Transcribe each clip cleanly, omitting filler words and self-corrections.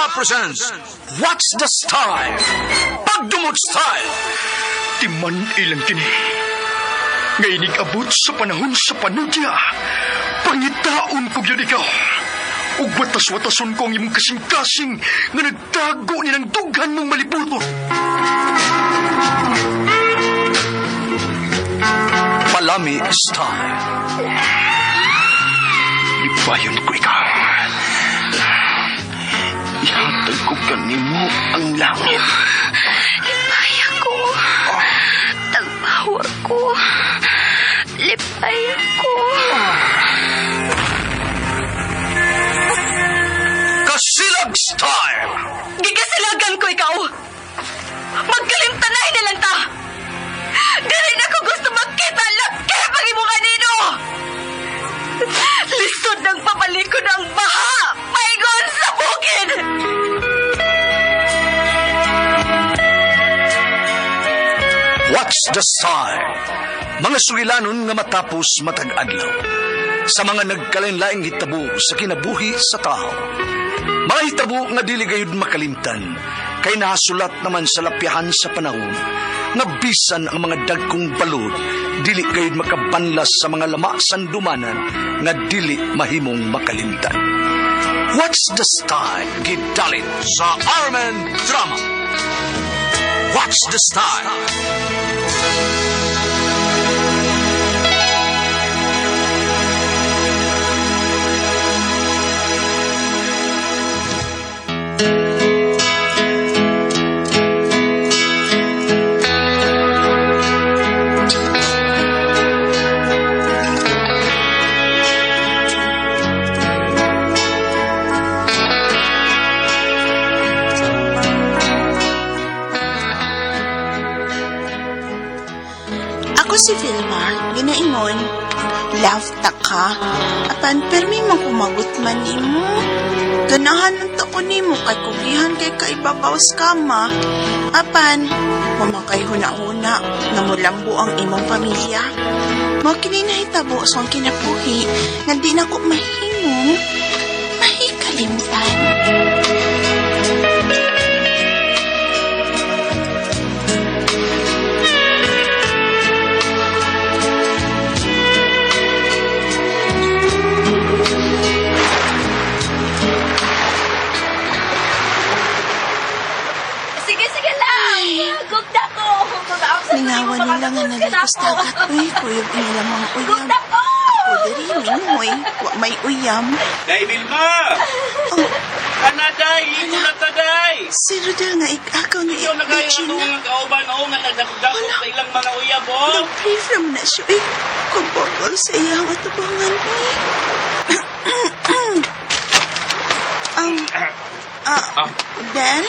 Drama presents What's the Style? Pagdumot Style! Timan ilang kini. Nga inig-abot sa panahon sa panudya. Pangitaon ko gyud ikaw. Ug watas-watason ko ang imong kasing-kasing nga nagtago ni ng dughan mong malibuton. Palami Style. Lipayon ko ikaw. Ihatag ko kanimo ang langit. Lipay ako. Tagpawa ko. Lipay ako. Kasilag Style! Gigasilagan ko ikaw. Magkalimtanay na lang ta. Dili na ko gusto magkita laki pag imo kanino. Lisod ng pabalikon ang baha. Paingon sa bukid. What's the Style? Mga sugilanon nga matapos matag adlaw. Sa mga nagkalain-laing hitabo sa kinabuhi sa tao. Mga hitabo nga dili gayud makalimtan kay nahasulat naman sa lapyahan sa panahon nga bisan ang mga dagkong balod dili gayud makabanlas sa mga lama sandumanan nga dili mahimong makalimtan. What's the Style? Gidalit sa Armen Drama. What's the Style? Ako si Vilma, ginaingon, love ta ka. Apan permi man kumagot man nimo. Ganahan ng tako nimo kay kugihan kay kaibabaw sa kama. Apan, waman kay huna-huna nga mulambo ang imong pamilya. Mao kini nahitabo sa akong kinabuhi nga di na ko mahimong mahikalimtan. Sige, sige lang. Gugda ko. Mingawan nila nga nalikos dagat, uy, kuyog nila mga uyam. Gugda ko. Ako diri, mingoy, wa may uyam. Day, Vilma! Oh, Kana, day! Ito na ta, day! si Rodel nga ikakaw ni Ikaw na kayo Regina. ang nga kauban, o nga nagdakog-dakog Wala. sa ilang mga uyab, o! Nag-pray from na siya, uy. Kubogol sa iyang atubangan, uy. Ah, Ah. Del?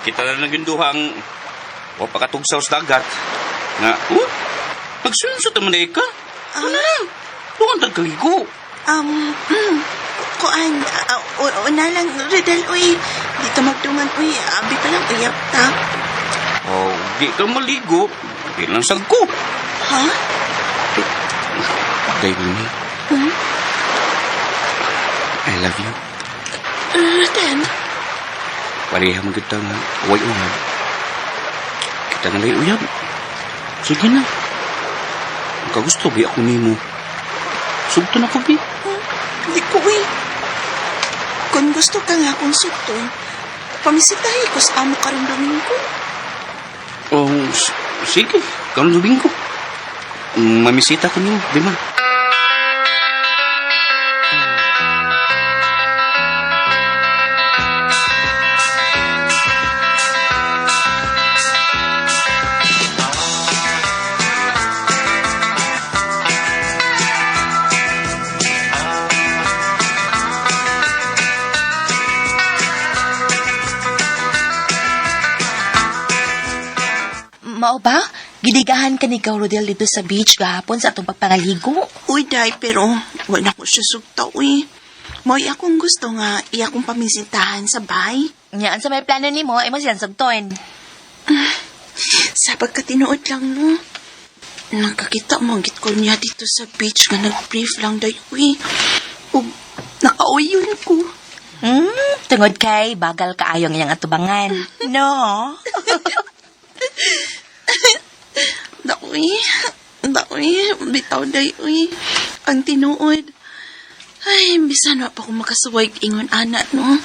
Kita na lang yung duhang wa pa katugsaw sa dagat. Nga, oh, nagsunso naman na ka. Ano na? Lukan tagkaligo. Um, kuan, una lang, Rodel, uy. Dito magdungan, uy. Abi pa lang, uyap ta. Oh, di ka maligo. Di lang sagko. Ha? Day, Vilma. Hmm? I love you. Rodel? Pareha mo kita nga, huwag uyab. Kita nga lang uyab. Sige na. Ang kagusto, bi ako nimo. Sugto na ko, bi. Hindi ko, uy. Kung gusto ka nga akong sugton, pamisitahi ko sa amo karong Domingo. Oh, sige. Karon Domingo. Mamisita ko nimo, di ma. Mao ba? Gidigahan ka ni ikaw, Rodel, dito sa beach gahapon sa atong pagpangaligo. Uy, day, pero wala ko siya sugta, uy. Mo'y akong gusto nga, iya akong pamisitahan sa bay. Nya, sa may plano nimo, ay mo siyang sugton. Sa pagkatinuod lang, no? Nakakita mo, ang git ko niya dito sa beach nga nag-brief lang, day, uy. Ug, nakauyon ko. Hmm, Tungod kay bagal kaayo ang iyang atubangan. No? Daoy. Daoy. Bitaw day, uy. Ang tinuod. Ay, bisan wa pa ko makasuway ingon ana, no?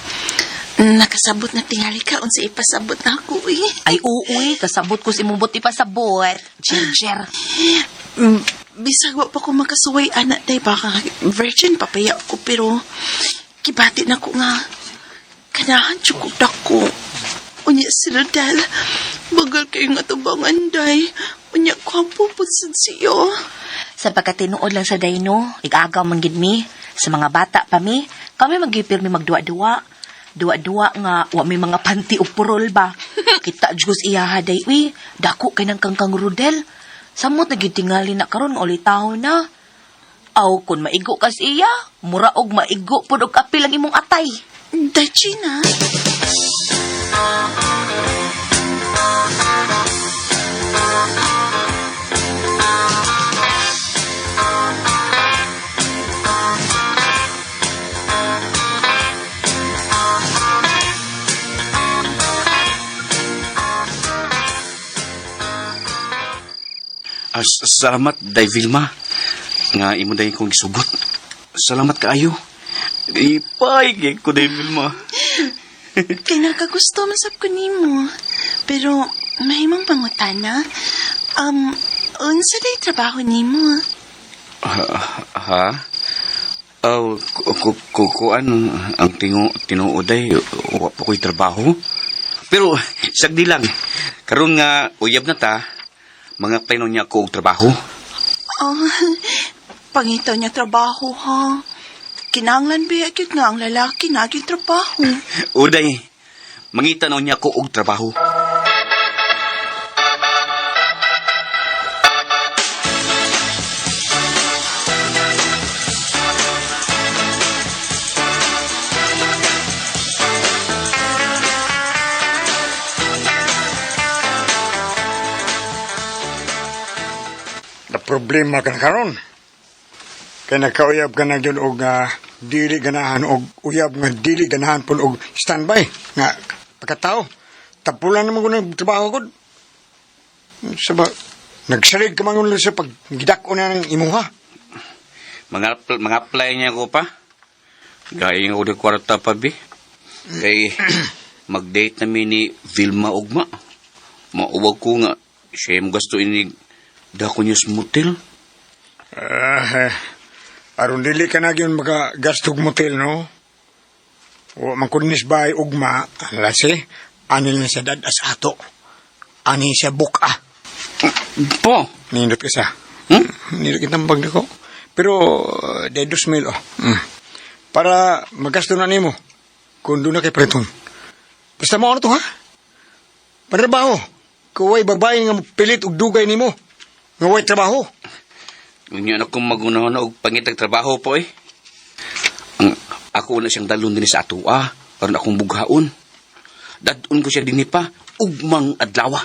Nakasabot na tingali ka unsa ipasabot na ako, uy. Ay, uuy, kasabot ko si imong buti pasabot. Jer, jer. Bisag wa pa ko makasuway ana day baka virgin pa paya ko pero kibati na ko nga kanahan jud ko dako. Unya si Rodel, bagal kayo nga tubangan day. Unya kwapo po sad siyo. Sa pagkatinuod lang sa dayno, igagaw man gid mi. Sa mga bata pa mi, kami magipirmi magduwa-duwa. Duwa-duwa nga, wa mi mga panty o purol ba. Kita jud iya day, uy, dako kay nang kangkang Rodel. Samot na gid tingali na karon nga ulitaw na. Aw, kun maigo kas iya, mura og maigo pud og apil ang imong atay. Day, Gina. Salamat, Day Vilma. Nga imo day kong gisugot. Salamat kaayo. Ipay kay ko, Day Vilma. Kay nakagusto man sab ko nimo. Pero mahimong pangutana. Unsa day trabaho nimo? Ha? Oh, kuan ang tinuod ay wa pa ko'y trabaho. Pero sagdi lang. Karon nga uyab na ta, mga plano niya ko og trabaho. Oh, pangitaw niya trabaho ha. Kinahanglan ba gyud nga ang lalaki na gyud trabaho. Uday, mangita na niya ko og trabaho. Na problema ka na karon. Kay nakauyab ka na gyud og dili ganahan og uyab nga dili ganahan pud og standby nga pagkatao. Tapulan naman ko ng trabaho gud. Sa ba, nagsalig ka man sa paggidak-o na ng imuha. Mga apply niya ko pa. Gaya nga ko kwarta pa, bi. Kay mag-date na mi ni Vilma Ugma. Mauwag ko nga, siya yung gasto ini dako niya sa motel. Aron dili ka na gyud makagastog motel, no? O man kunis bay ugma, lasi, anil na siya dadas ato. Ani siya buka. Po? Nindot ka sa. Nindot kitang bag ko. Pero, de 2,000, oh. Para magasto na nimo. Kung doon na kay Preton. Basta mo ano to, ha? Panrabaho. Kuway babae nga pilit og dugay nimo. Nga way trabaho. Unya na kong magunahon og pangitag trabaho po, eh. Ang, ako na siyang dalon din sa atua. Aron akong bughaon. Dadun ko siya dinhi pa, ugmang adlawa.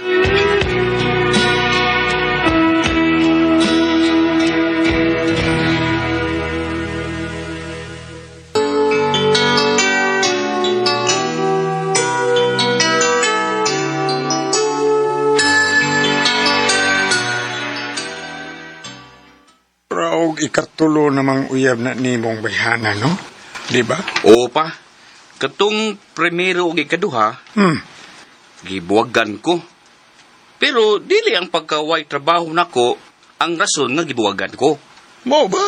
Raog ikatulo namang uyab na nimong bayhana, no? Di ba? Oo pa. Katong primero og ikaduha, gibuwagan ko. Pero dili ang pagkaway trabaho nako ang rason nga gibuwagan ko. Mo ba?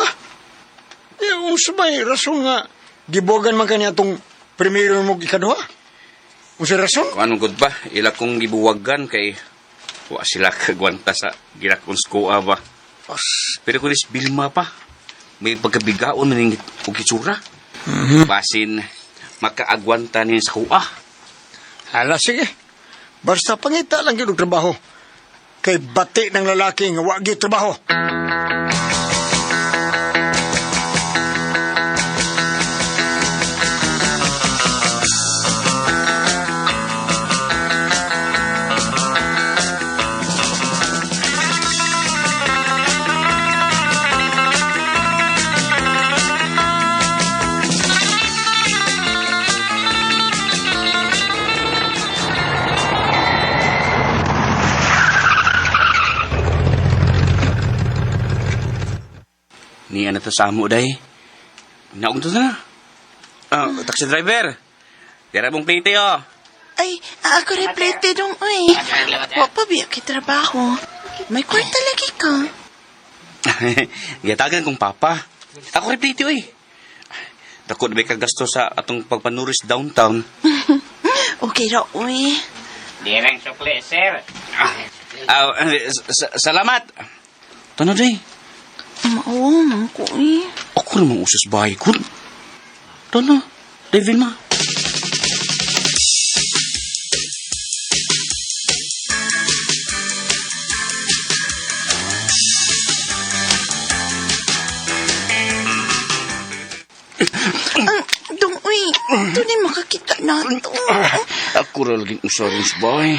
Unsa may rason nga gibuwagan man kaniya tong primero mo ikaduha? Unsa rason? Kung anong gud ba, ila kong gibuwagan kay wa sila kagwanta sa gilakon sa ba. Pero kung is Vilma pa, may pagkabigaon na ning og itsura. Basin, makaagwanta nin sa kuha. Hala, sige. Basta pangita lang gyud og trabaho. Kay bati ng lalaki nga wa gyud trabaho. Niya na to sa amo, day. Naong to na. Ah, taxi driver. Dira mong plate, oh. Ay, ako replete dong, uy. Wa pa biya kay trabaho. May kwarta lagi ka. Gitagan kong papa. Ako replete, oy. Dako na ba kagasto sa atong pagpanuris downtown? Okay ra, uy. Dirang sukli, sir. Ah, salamat. Tano, day. Mao man ko, uy. Ako namang usas bahay ko. Tano, day, Vilma. Ang, dong, uy. Tunay makakita na to. Ako ra laging usarin sa bahay.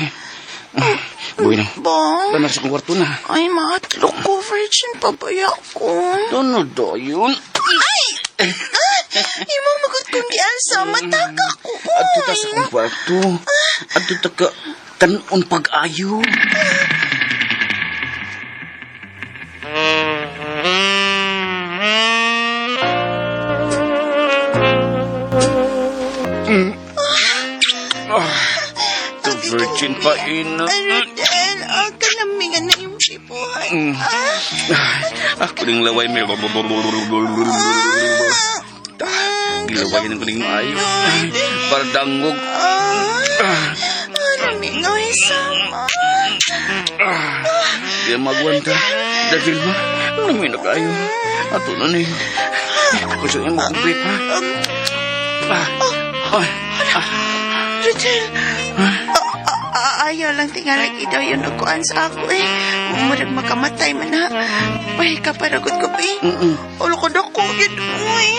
Boy na. Ba? Tano sa kong kwarto na. Ay, maatlok ko, virgin pa ba ko? Tano, dayon. Ay! Ah! Imo magot kong giansa, mataka ko. Adto ta sa kong kwarto. Adto ta ka kanon pag-ayo. The virgin pa ina. Ay, Rodel, ang kalamingan na yung sibuhan. Ako ning laway may. Gilaway ng kuning maayo. Para dangog. Lamingoy sama. Di magwanta. Dahil ba? Lamig na kayo. Ato na ni. Gusto niya makumplit ha? Ah. Ay. Ah. Rodel, ayaw lang tingalag ikaw yung nagkuhan sa ako eh. Murag makamatay man ha. Ay, kaparagot ko pa eh. Ulo ko dako, yun uy.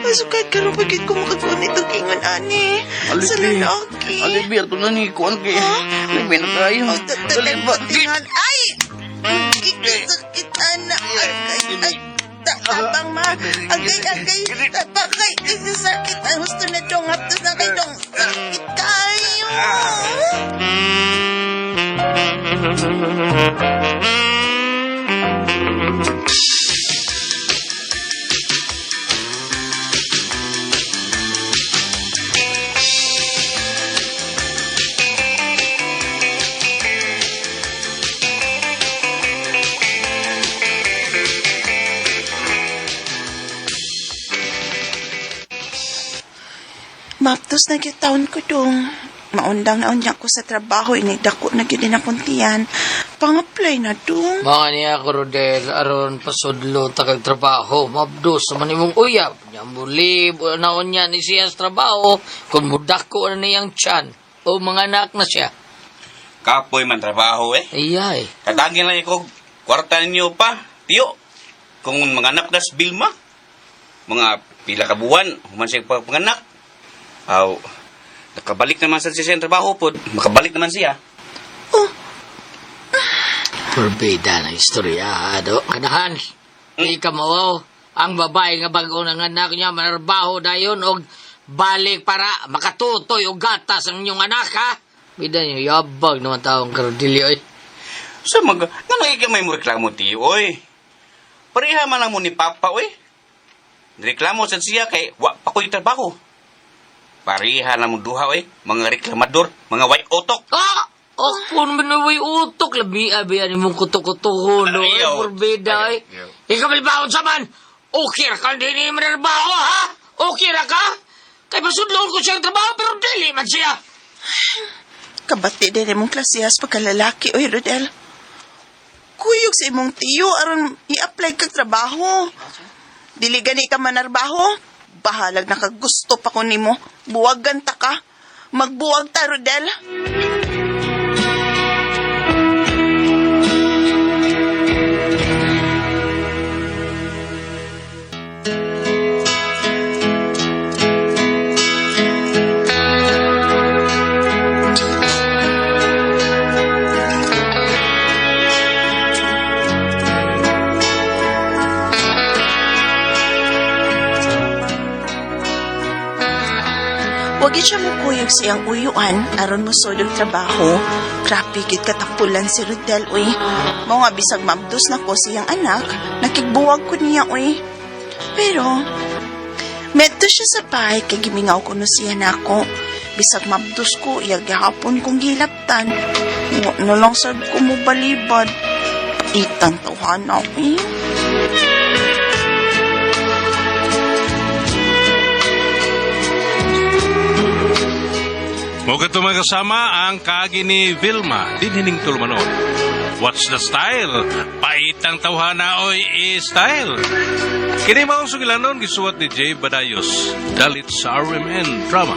Masukad karon pagkit ko makakuha nito kingon ani. Sa lalaki. Alibi, ato na ni. Kuan kay. Lamig na kayo. Oh, tingal. Ay! Sakit ana. Agay, ay, tabang ma. Agay, agay, tabang kay. Sakit. Ang gusto na dong. Haptos na kay dong. Sakit kayo. Maptos na gyud taon ko dong. Maundang na unya ko sa trabaho, inigdako na gyud din akong tiyan. Pang-apply na dong. Mga niya ako, Rodel, aron pasudlo takag trabaho. Mabdos naman imong uyab. Nyambulib, naon niya ni siya sa trabaho. Kung mudako na niyang tiyan. O mga anak na siya. Kapoy man trabaho eh. Ayay. Katagin lang ko kwarta ninyo pa, tiyo. Kung mga anak das Bilma, mga pila ka buwan, human siya panganak. Aw, nakabalik naman sa siya sa trabaho po. Makabalik naman siya. Oh, Purbida na istorya, do. Kanahan, di ka mawaw. Ang babae nga bago ng anak niya, manarbaho dayon og balik para makatutoy og gatas ang inyong anak, ha? Bida niyo, yabag naman taong karodilyo, eh. So mag, nga ka may mo reklamo tiyo, oy. Pareha man lang mo ni Papa, oy. Reklamo sa siya kay wa pa ko'y trabaho. Pareha lang mo duha, oy. Mga reklamador, mga way otok. Ah! Ako naman na way utok. Labi, abi, ano mong kuto-kutuhon, no? Ay, Ayaw. purbida, eh. Ayaw. Ikaw malibawon sa man! Okay ra ka, hindi ni manarbaho, ha? Okay ra ka? Kay pasudloon ko siyang trabaho, pero dili man siya. Kabati din imong klasehas pagkalalaki, oy Rodel. Kuyog sa imong tiyo aron i-apply kag trabaho. Dili gani ka manarbaho, bahalag nakagusto pa ko nimo. Buwagan ta ka. Magbuwag ta, Rodel. Wag siya mo kuyog sa iyang uyuan aron mo sodog trabaho. Grabe gid katapulan si Rodel uy. Mao nga bisag maabdos na ko sa iyang anak, nakigbuwag ko niya uy. Pero, medto siya sa bahay kay gimingaw ko no siya nako. Bisag mabdos ko, iya gihapon kong gilaptan. Wa na lang sad ko mo balibad. Itan tawhana eh. Mo kadto mga kasama ang kaagi ni Vilma dinhining tulumanon. What's the style? Paitang tawhana oy style. Kini maong sugilanon gisuwat ni Jay Badayos. Dalit sa RMN Drama.